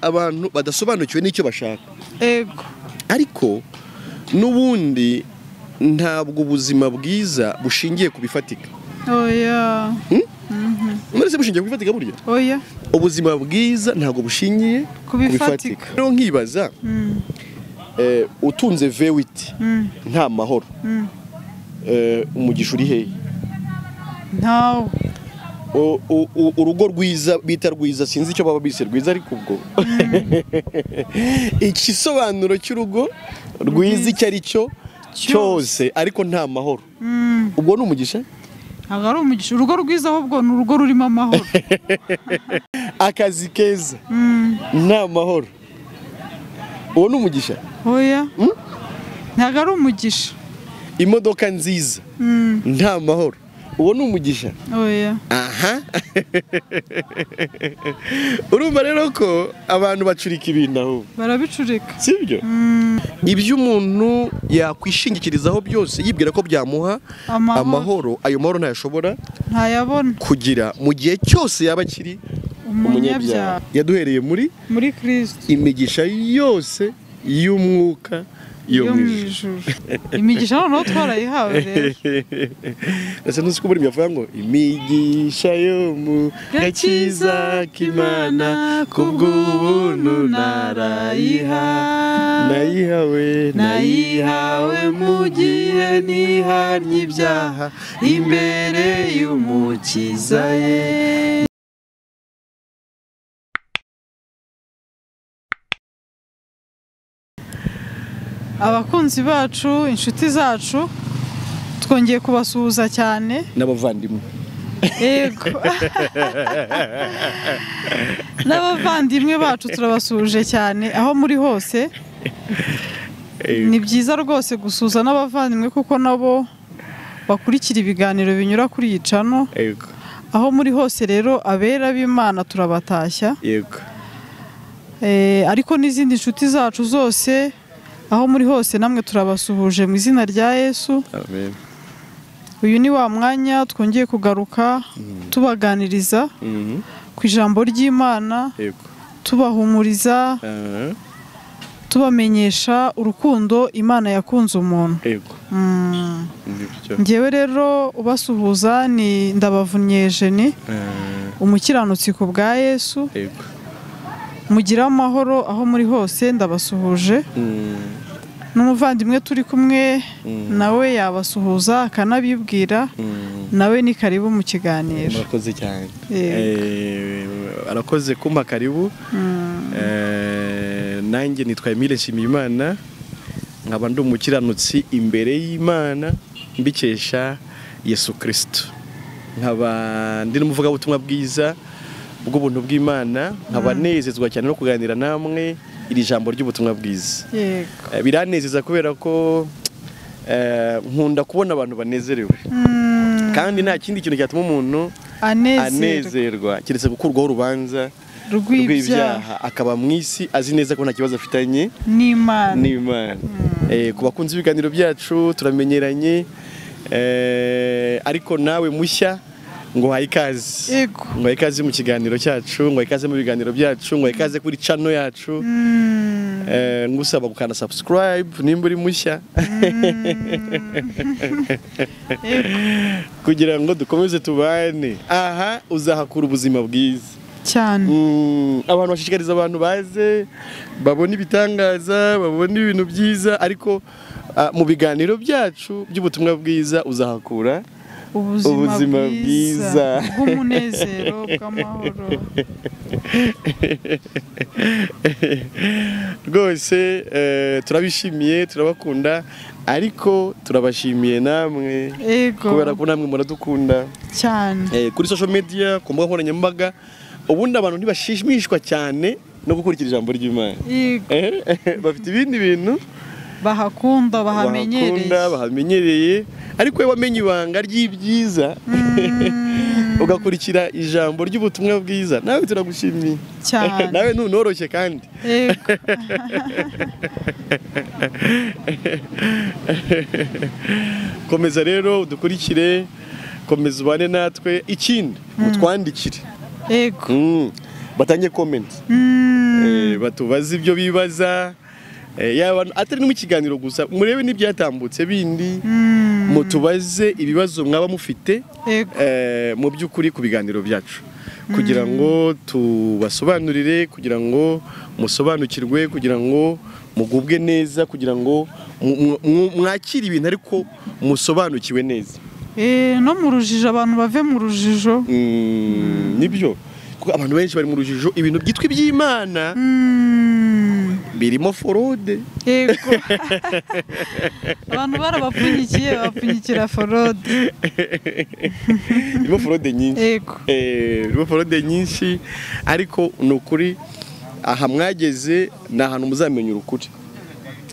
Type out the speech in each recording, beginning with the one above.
Abantu badasobanukiwe n'icyo bashaka. Ego. Ariko n'ubundi ntabwo ubuzima bwiza bushingiye ku bifatika. Oya. Mwese bushingiye ku bifatika burya? Oya. Ubuzima bwiza ntabwo bushingiye ku bifatika. Rero nkibaza utunze V8 nta mahoro. Umugisha uri hehe? Ntawo. Urugo rwiza bita rwiza, sinzi icyo baba bise rwiza ariko ubwo ikisobanuro cy'urugo rwiza icyo ari cyo cyose ariko nta mahoro, ubwo ni umugisha? Ntabwo ari umugisha. Urugo rwiza ahubwo ni urugo rurimo amahoro. Akazi keza nta mahoro, uwo ni umugisha? Oya, ntabwo ari umugisha. Imodoka nziza nta mahoro, uwo ni umugisha? Oya. Aha. Urumva rero ko abantu bacurika ibintu aho. Barabicurika. Sibyo? Ibyo umuntu yakwishingikirizaho byose yibwira ko byamuha amahoro, ayo mahoro ntayashobora ntayabona kugira mu gihe cyose yaba akiri umunyabyaha. Yaduhereye muri Kristo imigisha yose y'umwuka yo mwijuru. Imigisha noneho twarayihawe rero. Ese ntuzi ko buri yavuga ngo imigisha yo mu gakiza k'Imana kubw'ubuntu narayihawe, nayihawe mu gihe nihannye ibyaha imbere y'Umukiza ye. Abakunzi bacu, inshuti zacu, twongeye kubasuhuza cyane n'abavandimwe. Yego. N'abavandimwe bacu turabasuhuje cyane aho muri hose. Ni byiza rwose gusuhuza n'abavandimwe kuko nabo bakurikira ibiganiro binyura kuri iyi channel. Yego. Aho muri hose rero abera b'Imana turabatashya. Yego. Ariko n'izindi nshuti zacu zose aho muri hose namwe turabasuhuje mu izina rya Yesu. Amen. Uyu ni wa mwanya twongeye kugaruka tubaganiriza ku ijambo ry'Imana, tubahumuriza, tubamenyesha urukundo Imana yakunze umuntu. Yego. Njyewe rero ubasuhuza ni Ndabavunnye Eugenie, umukiranutsi ku bwa Yesu. Yego. Mugira amahoro aho muri hose, ndabasuhuje. N'umuvandimwe turi kumwe nawe yabasuhuza akanabibwira, nawe ni karibu mu kiganiro. Murakoze cyane. Arakoze kumpa karibu. Nanjye nitwa Emile Nshimiyimana, nkaba ndi umukiranutsi imbere y'Imana mbikesha Yesu Kristo. Nkaba ndi n'umuvugabutumwa bwiza bw'ubuntu bw'Imana, nkaba nezezwa cyane no kuganira namwe iri jambo ry'ubutumwa bwiza. Yego. Biranezeza kubera ko nkunda kubona abantu banezerewe. Kandi nta kindi kintu cyatuma umuntu anezerwa keretse gukurwaho urubanza rw'ibyaha, akaba mu isi azi neza ko nta kibazo afitanye n'Imana. N'Imana. Ku bakunzi b'ibiganiro byacu turamenyeranye, ariko nawe mushya ngo haye ikaze. Yego. Ngo haye ikaze mu kiganiro cyacu, ngo haye ikaze mu biganiro byacu, ngo haye ikaze kuri channel yacu. Ngusaba gukanda subscribe nimba uri mushya. Kugira ngo dukomeze tubane. Aha uzahakura ubuzima bwiza cyane. Abantu bashishikariza abantu baze babone ibitangaza, babone ibintu byiza, ariko mu biganiro byacu by'ubutumwa bwiza uzahakura ubuzima bwiza bw'umunezero, bw'amahoro. Rwose turabishimiye, turabakunda, ariko turabashimiye namwe kubera ko namwe muradukunda cyane. Kuri social media, ku mbuga nkoranyambaga, ubundi abantu ntibashimishwa cyane no gukurikira ijambo ry'Imana. Bafite ibindi bintu bahakunda, bahamenyereye, ariko we wamenye ibanga ry'ibyiza ugakurikira ijambo ry'ubutumwa bwiza, nawe turagushimiye cyane. Nawe ntunoroshye kandi. Yego. Komeza rero udukurikire, komeza ubane natwe, ikindi mutwandikire. Yego. Batange comment, batubaze ibyo bibaza, yaba atari no mu kiganiro gusa, murebe n'ibyatambutse bindi, mutubaze ibibazo mwaba mufite mu by'ukuri ku biganiro byacu, kugira ngo tubasobanurire, kugira ngo musobanukirwe, kugira ngo mugubwe neza, kugira ngo mwakire ibintu ariko musobanukiwe neza. No mu rujijo, abantu bave mu rujijo. Nibyo, kuko abantu benshi bari mu rujijo, ibintu byitwa iby'Imana birimo forode. Yego. Abantu barabapfunyikiye, bapfunyikira forode. Birimo forode nyinshi. Yego. Birimo forode nyinshi, ariko ni ukuri aha mwageze ni ahantu muzamenya ukuri,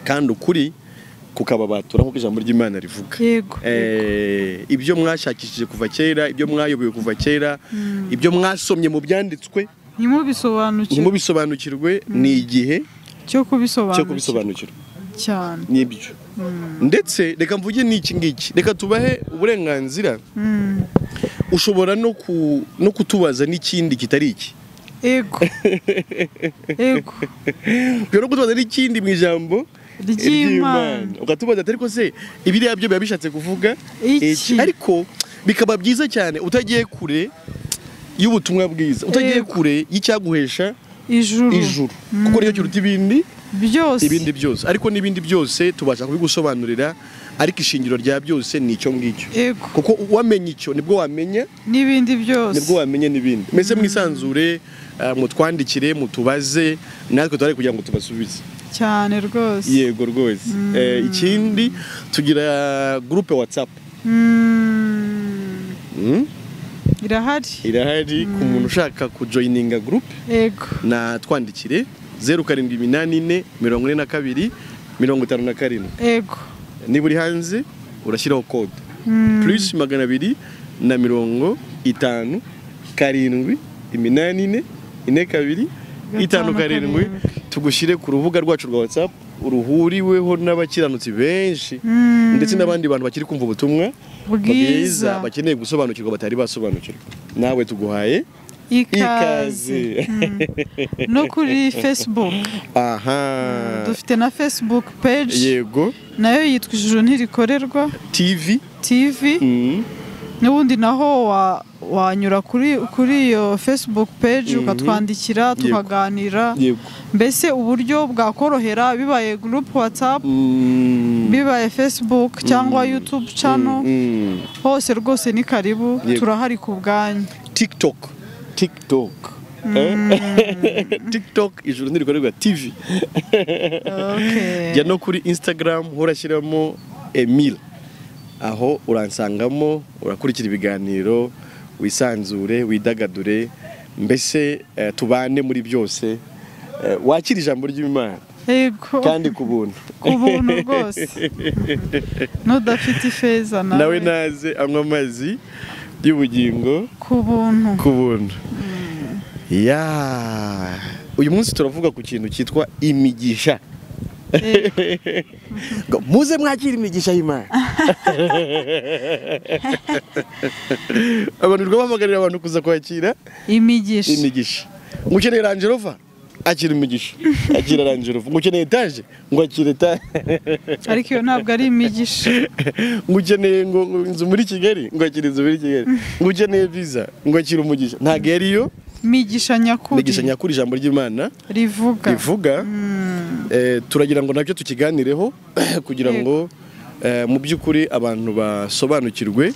kandi ukuri kukababatura nk'uko ijambo ry'Imana rivuga. Yego. Ibyo mwashakishije kuva kera, ibyo mwayoboye kuva kera, ibyo mwasomye mu byanditswe ntimubisobanukirwe, ni igihe cyo kubisobanukirwa cyane. Nibyo. Ndetse reka mvuge n'iki ngiki, reka tubahe uburenganzira, ushobora no kutubaza n'ikindi kitari iki. Yego. Yego. Ushobora no kutubaza n'ikindi mu ijambo ry'Imana, ukatubaza ariko se ibiriya byo biba bishatse kuvuga iki? Ariko bikaba byiza cyane utagiye kure y'ubutumwa bwiza, utagiye kure y'icyaguhesha ijuru, kuko niyo kiruta ibindi byose, ibindi byose. Ariko n'ibindi byose tubasha kubigusobanurira, ariko ishingiro rya byose ni icyo ngicyo. Kuko wamenye icyo nibwo wamenya n'ibindi byose, nibwo wamenye n'ibindi. Mbese mwisanzure, mutwandikire, mutubaze, natwe twari kugira ngo tubasubize cyane rwose. Yego rwose. Ikindi tugira groupe WhatsApp. Irahari ku muntu ushaka kujoininga groupe. Yego. Na twandikire 0784 42 57. Yego. Niba uri hanze urashyiraho code plus 257 7 8 4 2 5 7, tugushyire ku rubuga rwacu rwa WhatsApp uruhuriweho n'abakiranutsi benshi, ndetse n'abandi bantu bakiri kumva ubutumwa bwiza bakeneye gusobanukirwa batari basobanukirwa. Nawe tuguhaye ikaze. No kuri Facebook. Aha. Dufite na Facebook page. Yego. Nayo yitwa Ijuru Ntirikorerwa TV. N'ubundi naho wanyura kuri iyo Facebook page ukatwandikira tukaganira. Mbese uburyo bwakorohera, bibaye group WhatsApp, bibaye Facebook cyangwa YouTube channel, hose rwose ni karibu, turahari ku bwanyu. TikTok. TikTok Ijuru Ntirikorerwa TV. Okay. Jya no kuri Instagram horashyiramo Emile, aho uransangamo, urakurikira ibiganiro, wisanzure, widagadure, mbese tubane muri byose, wakira ijambo ry'Imana. Yego. Kandi ku buntu. Ku buntu rwose. N'udafite ifeza nawe naze anywa amazi y'ubugingo ku buntu. Ku buntu. Ya, uyu munsi turavuga ku kintu cyitwa imigisha. Muze mwakira imigisha y'Imana. Abantu rwabamagarira abantu kuza kwakira imigisha. Imigisha. Ngukeneye Range Rover, akira imigisha. Akira Range Rover. Ngukeneye etage, ngo akira etage. Ariko iyo ntabwo ari imigisha. Ngukeneye ngo inzu muri Kigali, ngo akira inzu muri Kigali. Ngukeneye visa, ngo akira umugisha. Ntabwo yariyo migisha nyakuri. Migisha nyakuri ijambo ry'Imana rivuga. Turagira ngo nabyo tukiganireho kugira ngo mu by'ukuri abantu basobanukirwe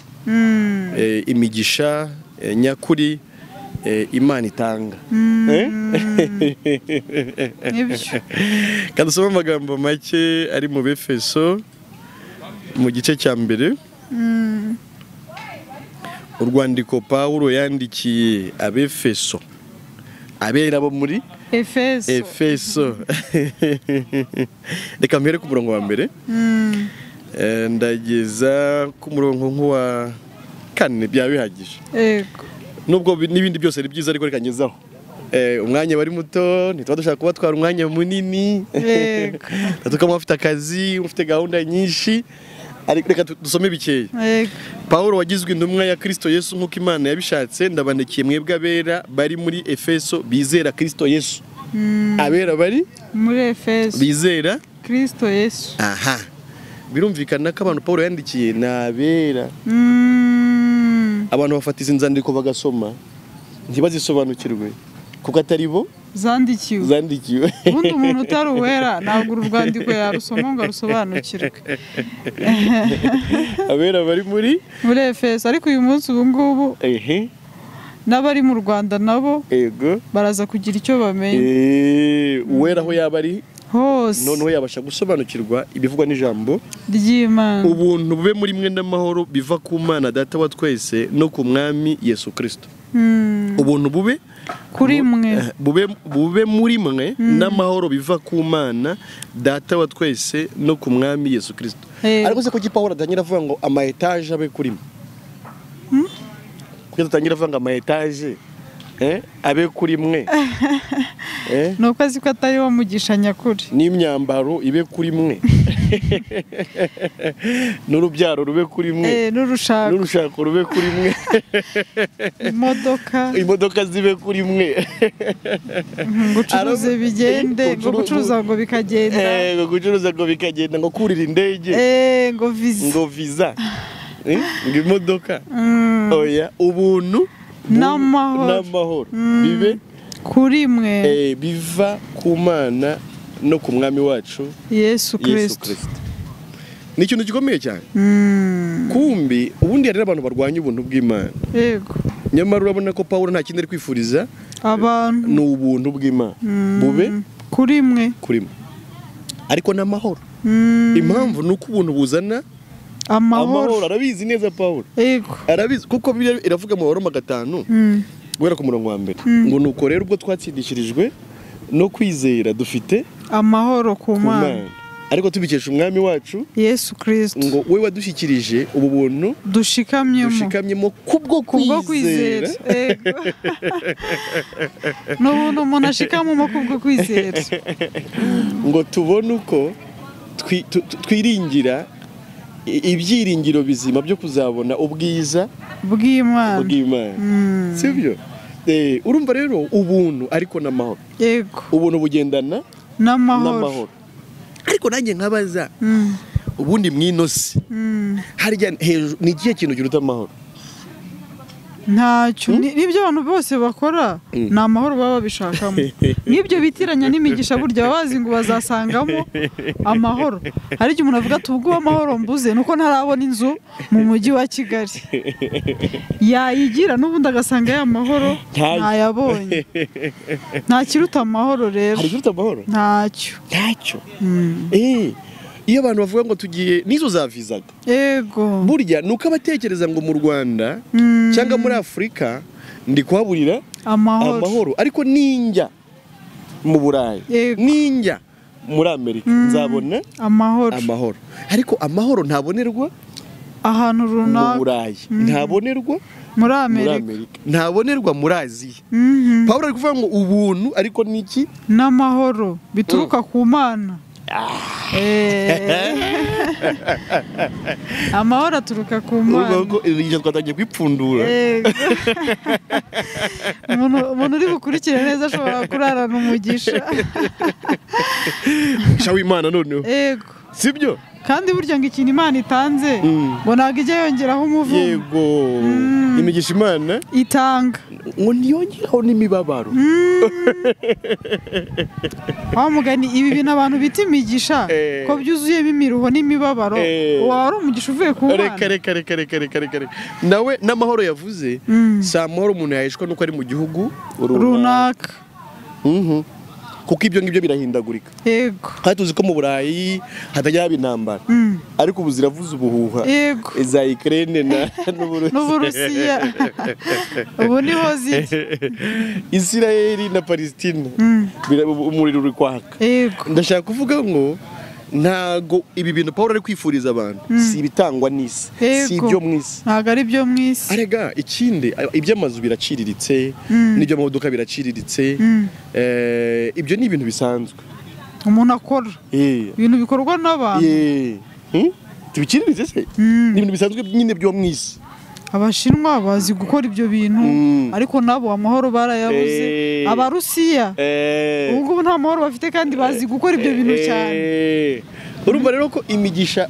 imigisha nyakuri Imana itanga. Kandi usome amagambo make ari mu Befeso mu gice cya mbere. Urwandiko Pawulo yandikiye Abefeso, abera bo muri Efeso. Reka mpere ku murongo wa mbere, ndageza ku murongo nk'uwa kane, byaba bihagije. Yego. Nubwo n'ibindi byose ari byiza, ariko reka ngezaho. Umwanya bari muto, ntitwa dushaka kubatwara umwanya munini. Yego. Tukaba mufite akazi, mufite gahunda nyinshi, Ariko reka dusome bikeya. Pawulo wagizwe intumwa ya Kristo Yesu nk'uko Imana yabishatse, ndabandikiye mwebwe abera bari muri Efeso bizera Kristo Yesu. Abera bari muri Efeso bizera Kristo Yesu. Aha. Birumvikana ko abantu Pawulo yandikiye ni abera. Abantu bafata izi nzandiko bagasoma ntibazisobanukirwe kuko atari bo zandikiwe. Ubundi umuntu utari uwera ntabwo uru rwandiko yarusoma ngo arusobanukirwe. Abera bari muri Efeso. Ariko uyu munsi ubu ngubu n'abari mu Rwanda nabo baraza kugira icyo bamenya. Uwera aho yaba ari hose noneho yabasha gusobanukirwa ibivugwa n'ijambo ry'Imana. Ubuntu bube muri mwe n'amahoro biva ku Mana Data wa twese no ku Mwami Yesu Kristo. Ubuntu bube kuri mwe, bube muri mwe n'amahoro biva ku Mana Data wa twese no ku Mwami Yesu Kristo. Ariko se kuki Pawulo atangira avuga ngo ama etage abe kuri mwe? Kuki atangira avuga ngo ama etage abe kuri mwe? Nuko azi ko atari wo mugisha nyakuri. N'imyambaro ibe kuri mwe. N'urubyaro rube kuri mwe. N'urushako rube kuri mwe. Imodoka zibe kuri mwe. Gucuruza bigende, ngo gucuruza ngo bikagenda. Ngo gucuruza ngo bikagenda, ngo kurira indege. Ngo visa. Ngo visa. Ngo imodoka. Oya, ubuntu n'amahoro bibe kuri mwe, biva ku Mana no ku Mwami wacu Yesu Kristo. Ni ikintu gikomeye cyane. Kumbi ubundi hari abantu barwanya ubuntu bw'Imana. Yego. Nyamara urabona ko Pawulo nta kindi ari kwifuriza abantu, ni ubuntu bw'Imana bube kuri mwe, kuri mwe, ariko n'amahoro. Impamvu ni uko ubuntu buzana amahoro. Arabizi neza Pawulo. Yego. Arabizi kuko Bibiliya iravuga mu Baroma 5 guhera ku murongo wa mbere ngo nuko rero ubwo twatsindishirijwe no kwizera dufite amahoro ku Mana, ariko tubikesha Umwami wacu Yesu Kristo, ngo we wadushyikirije ubu buntu dushikamyemo kubwo kwizera. N'ubuntu umuntu ashikamamo kubwo kwizera, ngo tubone uko twiringira ibyiringiro bizima byo kuzabona ubwiza bw'Imana. Sibyo? Urumva rero ubuntu ariko n'amahoro. Yego. Ubuntu bugendana n'amahoro. Ariko nanjye nkabaza, ubundi mwinosi harya hejuru ni ikihe kintu kiruta amahoro? Ntacyo. Nibyo abantu bose bakora ni amahoro baba babishakamo. Nibyo bitiranya n'imigisha, burya bazi ngo bazasangamo amahoro. Hari igihe umuntu avuga ati ubwo amahoro mbuze nuko ntarabona inzu mu mujyi wa Kigali, yayigira n'ubundi agasanga ya mahoro ntayabonye. Nta kiruta amahoro rero. Hari ikiruta amahoro? Ntacyo. Ntacyo. Iyo abantu bavuga ngo tugiye nizo za vizaga. Yego. Burya nuko abatekereza ngo mu Rwanda cyangwa muri Afrika ndi kuhaburira amahoro, ariko ninjya mu Burayi, ninjya muri Amerika nzabona amahoro. Ariko amahoro ntabonerwa ahantu runaka. Mu Burayi ntabonerwa muri Amerika, ntabonerwa muri Aziya. Pawulo ari kuvuga ngo ubuntu ariko niki? N'amahoro bituruka ku Mana. Amahoro aturuka ku Mana. Ubwo twatangiye kwipfundura. Umuntu uri bukurikire neza ashobora kurarana umugisha. Umugisha w'Imana noneho. Yego. Sibyo? Kandi burya ngo ikintu Imana itanze ngo ntabwo ijya yongeraho umuvumo. Yego. Imigisha Imana itanga ngo ntiyongeraho n'imibabaro. Wa mugani ibi bintu abantu bita imigisha ko byuzuyemo imiruho n'imibabaro, waba ari umugisha uvuye ku Mana. Reka reka reka reka reka reka. Nawe n'amahoro yavuze si amahoro umuntu yaheshwa nuko ari mu gihugu runaka. Kuko ibyo ngibyo birahindagurika. Yego. Kandi tuzi ko mu Burayi hatajya haba intambara. Ariko ubu ziravuza ubuhuha. Yego. Za Ukraine na n'Uburusiya. Ubu niho ziri. Israel na Palestine. Umuriro uri kwaka. Yego. Ndashaka kuvuga ngo ntago ibi bintu Paul ari kwifuriza abantu si ibitangwa n'isi, si ibyo mu isi. Ntago ari byo mu isi. Arega ikindi iby'amazu biraciriritse, n'ibyo amamodoka biraciriritse, ibyo ni ibintu bisanzwe umuntu akora, ibintu bikorwa n'abantu. Tibiciriritse se ni ibintu bisanzwe nyine byo mu isi. Abashinwa bazi gukora ibyo bintu ariko nabo amahoro barayabuze. Abarusiya ubu nta mahoro bafite kandi bazi gukora ibyo bintu cyane. Urumva rero ko imigisha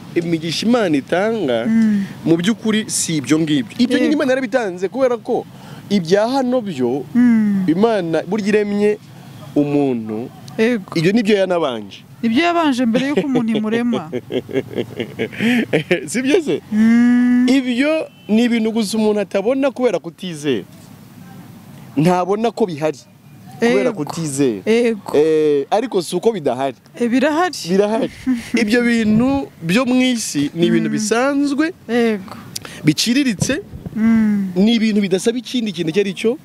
Imana itanga mu by'ukuri si ibyo ngibyo. Ibyo nyine Imana yarabitanze kubera ko ibya hano byo Imana burya iremye umuntu, ibyo nibyo yanabanje. Ibyo yabanje mbere yuko umuntu imurema. Si byo se? Ibyo ni ibintu gusa umuntu atabona kubera kutizera. Ntabona ko bihari kubera kutizera. Ariko si uko bidahari. Birahari. Birahari. Ibyo bintu byo mu isi ni ibintu bisanzwe. Biciriritse. Ni ibintu bidasaba ikindi kintu icyo ari cyo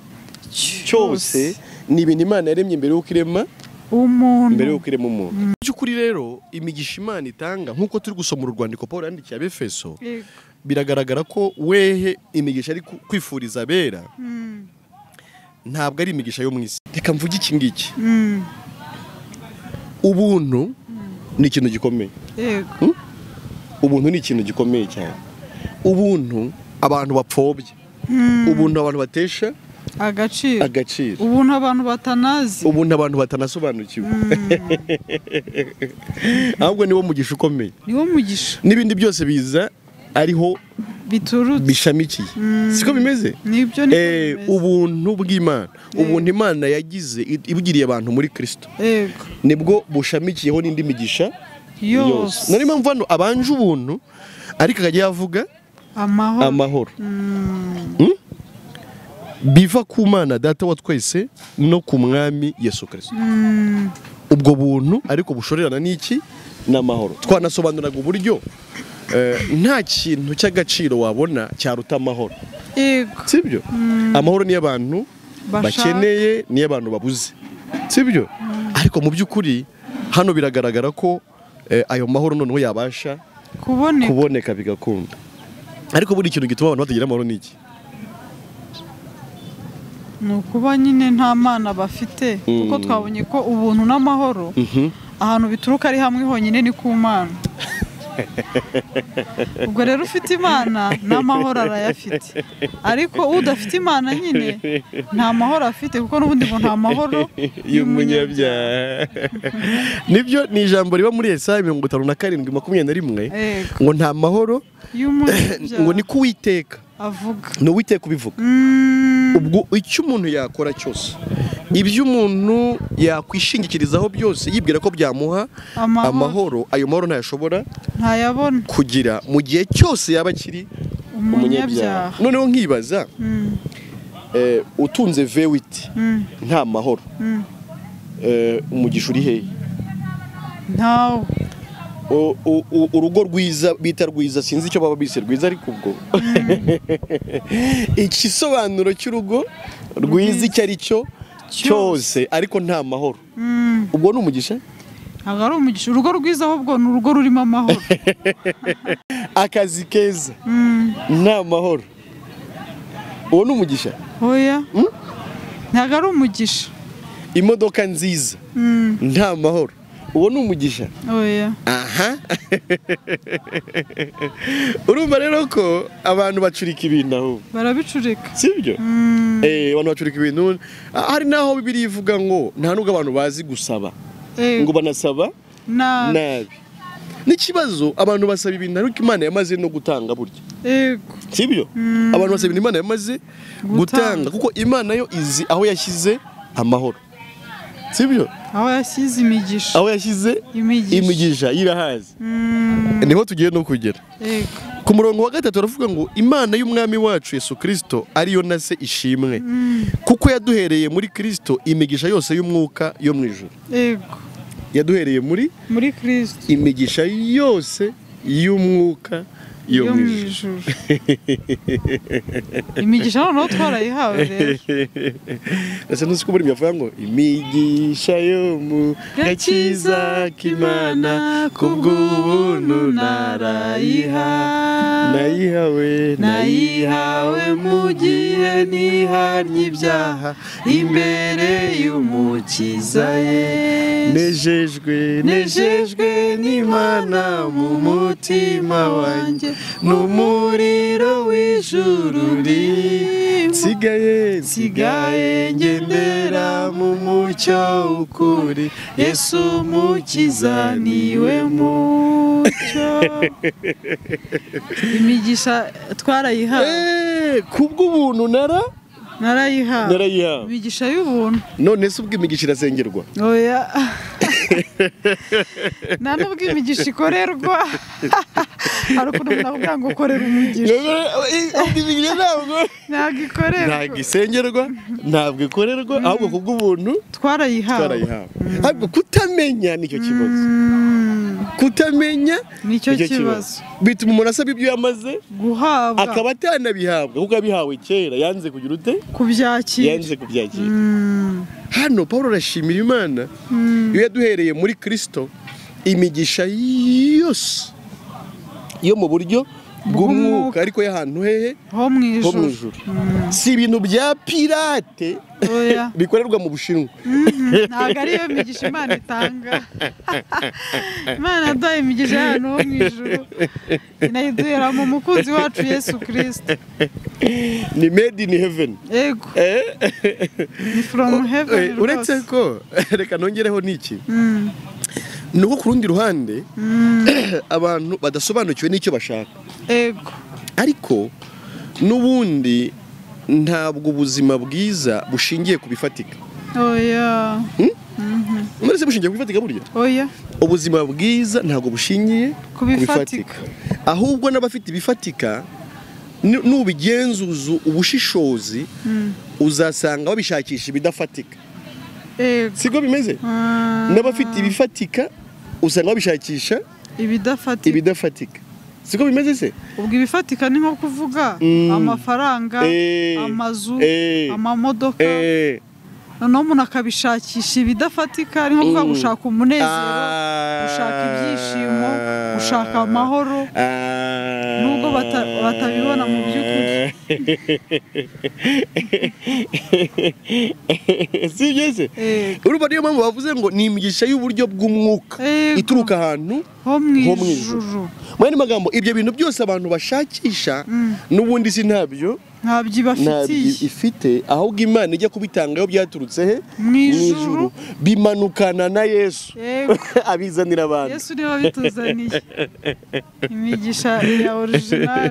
cyose. Ni ibintu Imana yaremye mbere y'uko irema umuntu. Mbere y'uko irema umuntu. By'ukuri rero imigisha Imana itanga nk'uko turi gusoma urwandiko Paul yandikiye Abefeso, biragaragara ko wehe imigisha ari kwifuriza abera ntabwo ari imigisha yo mu isi. Reka mvuge iki ngiki. Ubuntu ni ikintu gikomeye. Ubuntu ni ikintu gikomeye cyane. Ubuntu abantu bapfobye. Ubuntu abantu batesha agaciro. Ubuntu abantu batanazi. Ubuntu abantu batanasobanukiwe. Ahubwo niwo mugisha ukomeye. Niwo mugisha. N'ibindi byose biza ariho biturutse bishamikiye. Siko bimeze? Nibyo niko bimeze. Ubuntu bw'Imana, ubuntu Imana yagize ibugiriye abantu muri Kristo. Nibwo bushamikiyeho n'indi migisha yose. Nari mpamvu hano abanje ubuntu ariko akajya yavuga amahoro. Biva ku Mana Data wa twese no ku Mwami Yesu Kristo. Ubwo buntu ariko bushorerana n'iki? N'amahoro. Twanasobanuraga uburyo nta kintu cy'agaciro wabona cyaruta amahoro. Sibyo? Amahoro niyo abantu bakeneye, niyo abantu babuze. Sibyo? Ariko mu by'ukuri hano biragaragara ko ayo mahoro noneho yabasha kuboneka bigakunda. Ariko buri kintu gituma abantu batagira amahoro niki? Ni ukuba nyine nta Mana bafite, kuko twabonye ko ubuntu n'amahoro ahantu bituruka ari hamwe honyine ni ku Mana. Ubwo rero ufite Imana n'amahoro arayafite, ariko udafite Imana nyine nta mahoro afite, kuko n'ubundi ngo nta mahoro y'umunyabyaha. Nibyo, ni ijambo riba muri Yesaya 57:21 ngo nta mahoro y'umunyabyaha, ngo ni ku Uwiteka avuga, ni Uwiteka ubivuga. Ubwo icyo umuntu yakora cyose, ibyo umuntu yakwishingikirizaho byose yibwira ko byamuha amahoro, ayo mahoro ntayashobora ntayabona kugira mu gihe cyose yaba akiri umunyabyaha. Noneho nkibaza, utunze V8 nta mahoro, umugisha uri hehe? Ntawo. Urugo rwiza bita rwiza, sinzi icyo baba bise rwiza ariko ubwo ikisobanuro cy'urugo rwiza icyo ari cyo cyose ariko nta mahoro, ubwo ni umugisha? Ntabwo ari umugisha. Urugo rwiza ahubwo ni urugo rurimo amahoro. Akazi keza nta mahoro, uwo ni umugisha? Oya, ntabwo ari umugisha. Imodoka nziza nta mahoro, uwo ni umugisha? Oya. Aha. Urumva rero ko abantu bacurika ibintu aho. Barabicurika. Sibyo? Abantu bacurika ibintu. Hari naho Bibiliya ivuga ngo nta nubwo abantu bazi gusaba. Ngo banasaba nabi. N'ikibazo abantu basaba ibintu ariko Imana yamaze no gutanga burya. Yego. Sibyo? Abantu basaba ibintu Imana yamaze gutanga kuko Imana yo izi aho yashyize amahoro. Sibyo? Aho yashyize imigisha. Aho yashyize imigisha irahazi. Niho tugiye no kugera. Yego. Ku murongo wa 3 aravuga ngo Imana y'Umwami wacu Yesu Kristo ariyo nase ishimwe. Kuko yaduhereye muri Kristo imigisha yose y'umwuka yo mu ijuru. Yego. Yaduhereye muri Kristo imigisha yose y'umwuka yo mu ijuru. Imigisha noneho twarayihawe rero. Ese ntuzi ko muri myavuga ngo imigisha yo mu gakiza k'Imana kubw'ubuntu narayihawe, nayihawe mu gihe nihannye ibyaha imbere y'Umukiza Yesu. Nejejwe n'Imana mu mutima wanjye, n'umuriro w'ijuru nsigaye ngendera mu mucyo ukuri, Yesu Mukiza niwe mucyo. Imigisha twarayihawe kubw'ubuntu narayihawe. Imigisha y'ubuntu. None se ubwo imigisha irasengerwa? Oya. Nta nubwo imigisha ikorerwa. Hari ukuntu umuntu avuga ngo korera umugisha. Ntabwo ikorerwa. Ntabwo isengerwa, ntabwo ikorerwa, ahubwo kubw'ubuntu twarayihawe. Ahubwo kutamenya nicyo kibazo. Kutamenya nicyo kibazo. Bituma umuntu asaba ibyo yamaze guhabwa, akaba atanabihabwa kuko yabihawe kera, yanze kugira ute? Kubyakira. Yanze kubyakira. Hano Paulo arashimira Imana iyo yaduhereye muri Kristo imigisha yose yo mu buryo bw'umwuka, ariko y'ahantu hehe? Ho mu ijuru. Si ibintu bya pirate bikorerwa mu Bushinwa. Ntabwo ariyo migisha Imana itanga. Imana yaduhaye imigisha y'ahantu ho mu ijuru, inayiduhera mu mukunzi wacu Yesu Kristo. Ni made in heaven. Yego. Ni from heaven. Uretse ko reka nongereho n'iki, nuko ku rundi ruhande abantu badasobanukiwe n'icyo bashaka. Ego. Ariko n'ubundi ntabwo ubuzima bwiza bushingiye ku bifatika. Oya. Murese bushingiye ku bifatika burya? Oya. Ubuzima bwiza ntabwo bushingiye ku bifatika. Ahubwo n'abafite ibifatika nubigenzuza ubushishozi uzasanga babishakisha ibidafatika. Ego. Siko bimeze? N'abafite ibifatika usanga babishakisha ibidafatika. Siko bimeze se? Ubwo ibifatika ni nko kuvuga amafaranga, amazu, amamodoka. Noneho umuntu akabishakisha ibidafatika, ari nko kuvuga gushaka umunezero, gushaka ibyishimo, gushaka amahoro, nubwo batabibona mu by'ukuri. Si byese? Urumva niyo mpamvu bavuze ngo ni imigisha y'uburyo bw'umwuka ituruka ahantu ho mu ijuru. Mu yandi magambo, ibyo bintu byose abantu bashakisha n'ubundi si ntabyo ifite, ahubwo Imana ijya kubitanga yo byaturutse he? Mu ijuru. Bimanukana na Yesu abizanira abantu. Yesu niwe wabituzaniye. Imigisha ya original.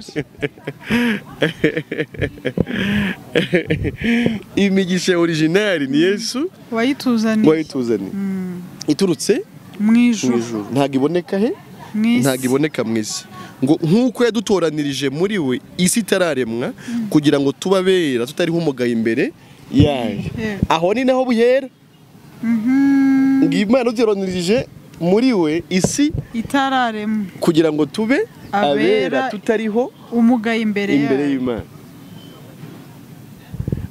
Imigisha ya original ni Yesu wayituzaniye. Iturutse mu ijuru. Ntabwo iboneka he? Ntabwo iboneka mu isi. Ngo nkuko yadutoranirije muri we isi itararemwa, kugira ngo tubabera tutariho umugayo imbere yayo. Aho ni naho buhera. Ngo Imana dutoranirije muri we isi itararemwa, kugira ngo tube abera tutariho umugayo imbere y'Imana.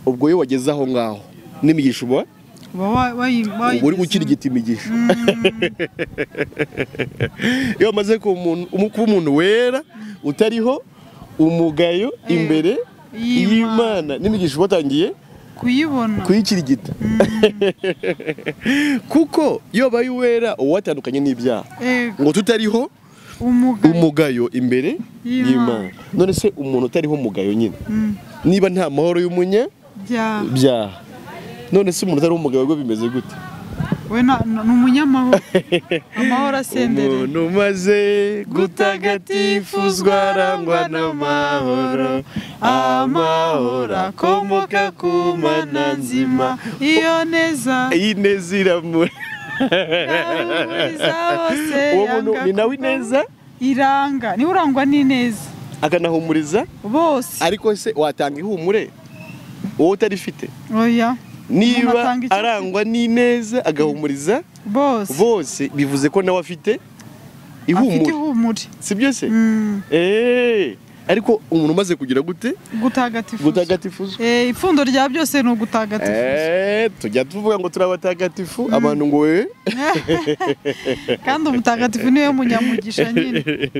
Ubwo iyo wageze aho ngaho n'imigisha uba uri gukirigita imigisha. Iyo amaze kuba umuntu wera utariho umugayo imbere y'Imana, n'imigisha watangiye kuyibona, kuyikirigita. Kuko iyo baye uwera uwatandukanye n'ibyaha, ngo tutariho umugayo imbere y'Imana. None se umuntu utariho umugayo nyine, niba nta mahoro y'umunyabyaha, none se umuntu utari umugayo we bimeze gute? We ni umunyamahoro. Amahoro asendereye. Umuntu umaze gutagatifuzwa arangwa n'amahoro, amahoro akomoka ku Mana nzima. Iyo neza, iyi neza iramura. Uwo muntu ni nawe ineza iranga, niwe urangwa n'ineza akanahumuriza bose. Ariko se watanga ihumure wowe utarifite? Oya. Niba arangwa n'ineza agahumuriza bose, bivuze ko nawe afite Ihumure, sibyo se? Ariko umuntu umaze kugira gute? Gutagatifuzwa. Ipfundo rya byose ni ugutagatifuza. Tujya tuvuga ngo turabatagatifu abantu ngo we. Kandi umutagatifu niwe munyamugisha nyine.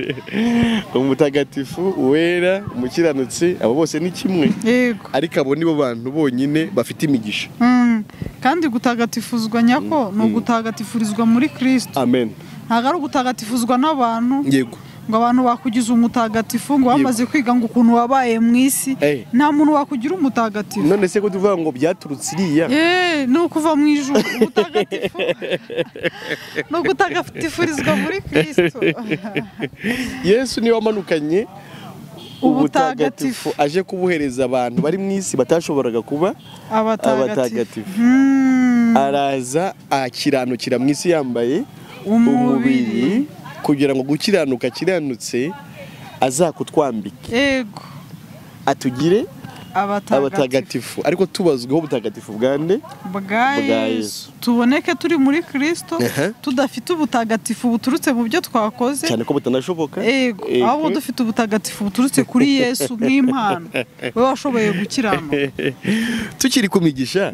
Umutagatifu, uwera, umukiranutsi, abo bose ni kimwe. Yego. Ariko abo nibo bantu bonyine bafite imigisha. Kandi gutagatifuzwa nyako ni ugutagatifurizwa muri Kristo. Amen. Ntabwo ari ugutagatifuzwa n'abantu. Yego. Ngo abantu bakugize umutagatifu ngo bamaze kwiga ngo ukuntu wabaye mu isi, nta muntu wakugira umutagatifu. None se ko tuvuga ngo byaturutse iriya? Ni ukuva mu ijuru umutagatifu. No gutagatifurizwa muri Kristo. Yesu niwe wamanukanye ubutagatifu aje kubuhereza abantu bari mu isi batashoboraga kuba abatagatifu. Araza akiranukira mu isi yambaye umubiri kugira ngo gukiranuka kiranutse azakutwambike. Yego. Atugire abatagatifu. Ariko tubazweho ubutagatifu bwande? Bwa Yesu. Tuboneke turi muri Kristo, tudafite ubutagatifu buturutse mu byo twakoze. Cyane ko butanashoboka. Yego. Ahubwo dufite ubutagatifu buturutse kuri Yesu nk'impano. We washoboye gukiranuka. Tukiri kumigisha,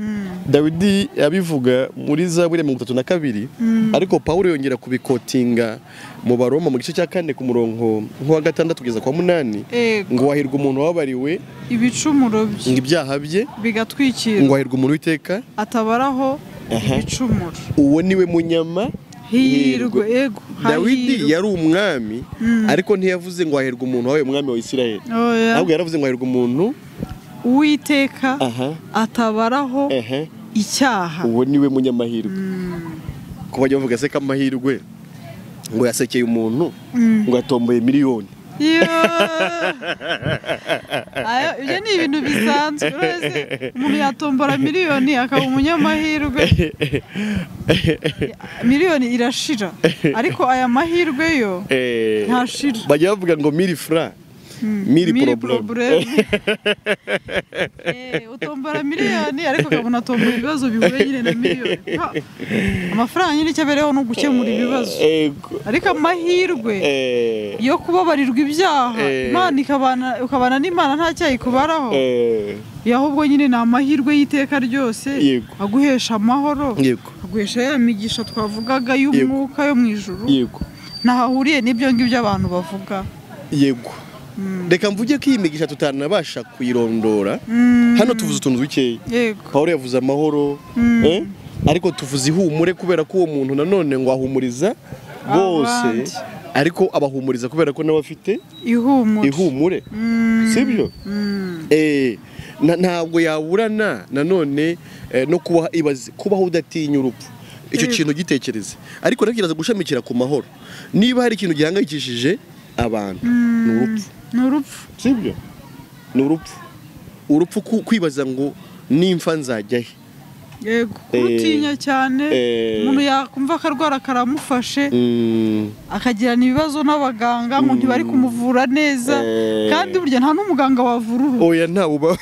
Dawidi abivuga muri Zaburi 32, ariko Paulo yongera kubikotinga mu Baroma mu gice cya 4 ku murongo nko wa 6 kugeza kwa 8, ngo wahirwa umuntu wabariwe ibicumuro bye, ngo ibyaha bye bigatwikira, ngo wahirwa umuntu witeka atabaraho ibicumuro. Uwo niwe munyama hirwe. Yego. Dawidi yari umwami, ariko ntiyavuze ngo wahirwa umuntu wabaye umwami wa Isirayeli. Ahubwo yaravuze ngo wahirwa umuntu Uwiteka atabaraho icyaha. Uwo niwe munyamahirwe. Ko bajya bavuga se kamahirwe ngo yasekeye umuntu ngo yatomboye miliyoni. Ayo ibyo ni ibintu bisanzwe. Uretse umuntu yatombora miliyoni akaba umunyamahirwe. Miliyoni irashira, ariko aya mahirwe yo ntashira. Bajya bavuga ngo 1000 francs miri problème. Utombora miliyoni ariko ukabona tombora ibibazo bihuye nyine na miliyoni. Amafaranga nyine cyabereho no gukemura ibibazo. Ariko amahirwe yo kubabarirwa ibyaha, Imana ukabana n'Imana nta cyayikubaraho. Ahubwo nyine ni amahirwe y'iteka ryose aguhesha amahoro, aguhesha ya migisha twavugaga y'umwuka yo mu ijuru. Ntahahuriye n'ibyo ngibyo abantu bavuga. Yego. Reka mvuge ko iyi migisha tutanabasha kuyirondora. Hano tuvuze utuntu dukeya. Paulo yavuze amahoro, ariko tuvuze ihumure kubera ko uwo muntu nanone ngo ahumuriza bose, ariko abahumuriza kubera ko nawe afite ihumure. Sibyo? Ntabwo yaburana nanone no kubaha ibaze kubaho udatinya urupfu. Icyo kintu gitekereze. Ariko nakiraza gushamikira ku mahoro. Niba hari ikintu gihangayikishije abantu ni urupfu. Ni urupfu. Sibyo? Ni urupfu. Urupfu kwibaza ngo nimfa nzajya he. Yego, kurutinya cyane. Umuntu yakumva akarwara karamufashe, akagirana ibibazo n'abaganga ngo ntibari kumuvura neza, kandi burya nta n'umuganga wavura ubu. Oya nta uba.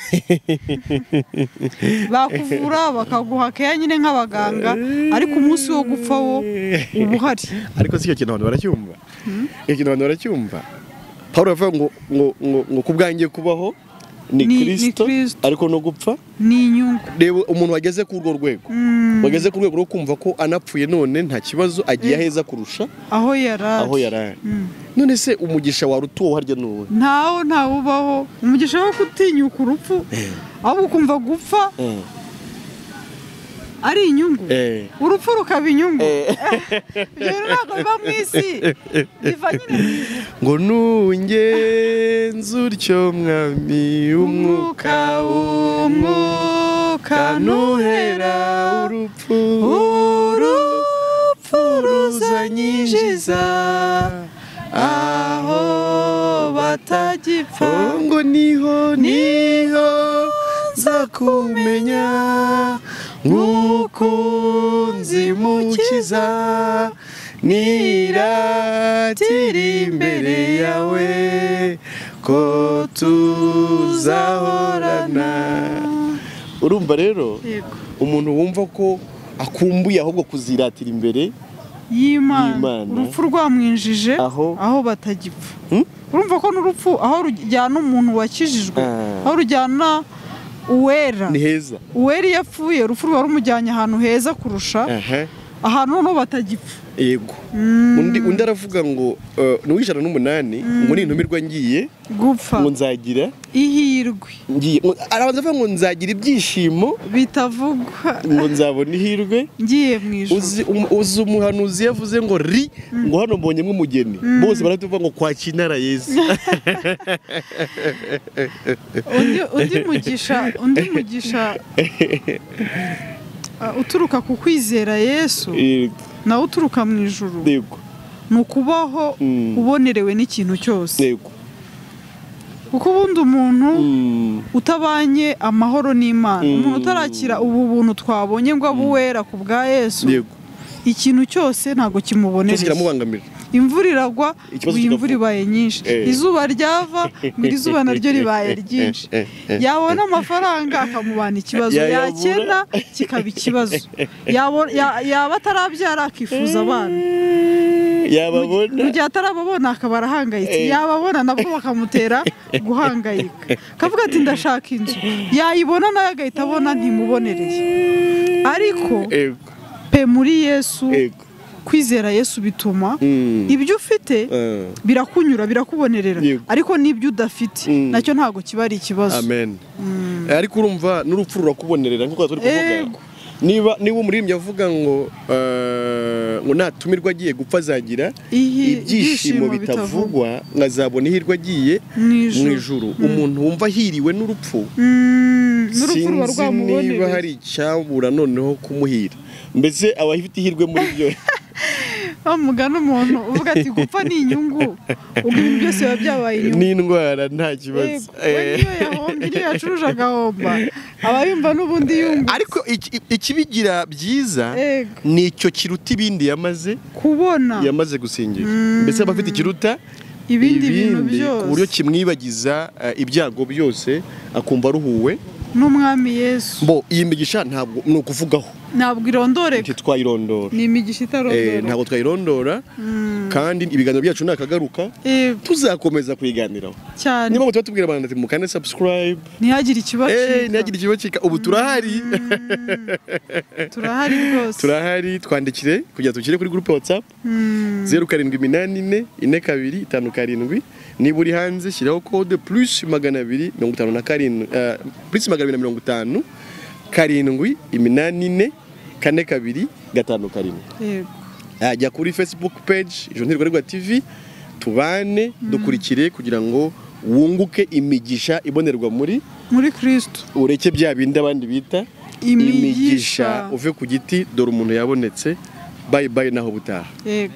Bakuvura bakaguha keya nyine nk'abaganga, ariko umunsi wo gupfa wo uba uhari. Ariko si icyo kintu abantu baracyumva. Icyo kintu abantu baracyumva. Paulo avuga ngo ngo ngo kubwangiye kubaho ni Kristo, ariko no gupfa ni inyungu. Reba umuntu wageze ku urwo rwego, wageze ku rwego rwo kumva ko anapfuye none nta kibazo, agiye aheza kurusha aho yarari. None se umugisha wa rutuwo harya nuwe? Ntawo ntawubaho. Umugisha wo gutinyuka urupfu, ahubwo ukumva gupfa ari inyungu. Urupfu rukaba inyungu. Ibyo ntabwo biba mu isi, biva nyine mu ijuru. Ngo nungenze utyo mwami, umwuka umwuka ntuhera, urupfu urupfu ruzanyinjiza aho batagipfa. Ngo niho niho nzakumenya mukunzi mukiza, niratira imbere yawe ko tuzahorana. Urumva rero umuntu wumva ko akumbuye ahubwo kuziratira imbere y'Imana, urupfu rwamwinjije aho batagipfa. Urumva ko n'urupfu aho rujyana umuntu wakijijwe, aho rujyana uwera ni heza. Uwera iyo apfuye urupfu ruba rumujyanye ahantu heza kurusha ahantu no batagipfa. Yego. Undi aravuga ngo ni 108 ngo nintumirwa ngiye gupfa ngo nzagira ihirwe. Ngiye arabanza avuga ngo nzagira ibyishimo bitavugwa, ngo nzabona ihirwe ngiye mu ijuru. Uzi umuhanuzi yavuze ngo ri ngo hano mbonyemo umugeni, bose baratuvuga ngo kwa Kinara Yesu. Undi mugisha uturuka ku kwizera Yesu nawe uturuka mu ijuru, ni ukubaho ubonerewe n'ikintu cyose. Kuko ubundi umuntu utabanye amahoro n'Imana, umuntu utarakira ubu buntu twabonye ngo abe uwera ku bwa Yesu, ikintu cyose ntabwo kimubonereye. Imvura iragwa, imvura ibaye nyinshi, izuba ryava ngo iri zuba naryo ribaye ryinshi, yabona amafaranga akamubana ikibazo, yakena kikaba ikibazo, yaba atarabyara akifuza abana, mu gihe atarababona akaba arahangayitse, yababona nabwo bakamutera guhangayika, akavuga ati ndashaka inzu, yayibona nayo agahita abona ntimubonereye. Ariko pe muri Yesu, kwizera Yesu bituma ibyo ufite birakunyura, birakubonerera, ariko n'ibyo udafite nacyo ntago kiba ari ikibazo. Amen. Ariko urumva n'urupfu rurakubonerera nkuko turi kuvuga. Niba umuririmbyi avuga ngo ngo natumirwa agiye gupfa azagira ibyishimo bitavugwa, nkazabona ihirwe agiye mu ijuru. Umuntu wumva ahiriwe n'urupfu, sinzi niba hari icyabura noneho kumuhira, mbese aba afite ihirwe muri byo. Mugana umuntu uvuga ati gupfa ni inyungu, ubwo ibintu byose biba byabaye inyungu, n'indwara nta kibazo. We niyo yahombye, niyo yacuruje agahomba, aba yumva n'ubundi yungu. Ariko ikibigira byiza ni icyo kiruta ibindi yamaze kubona, yamaze gusingira, mbese aba afite ikiruta ibindi bintu byose, ku buryo kimwibagiza ibyago byose, akumva aruhuwe n'umwami Yesu. Bo iyi migisha ntabwo ni ukuvugaho, ntabwo irondoreka, ntitwayirondora, ni imigisha itarondora, ntabwo twayirondora. Kandi ibiganiro byacu nakagaruka, tuzakomeza kuyiganiraho cyane. Niba tuba tubwira abantu ati mukane subscribe, ntihagire ikibacika, ntihagire ikibacika. Ubu turahari, turahari rwose, turahari. Twandikire kugira tukire kuri groupe WhatsApp 0784 42 57. Niba uri hanze shyiraho code plus 257 plus 250 7 84 42 57. Yego. Jya kuri Facebook page Ijuru Ntirigwa TV, tubane, dukurikire kugira ngo wunguke imigisha ibonerwa muri Kristo, ureke bya bindi abandi bita imigisha, uve ku giti dore umuntu yabonetse. Bye bye, naho butaha. Yego.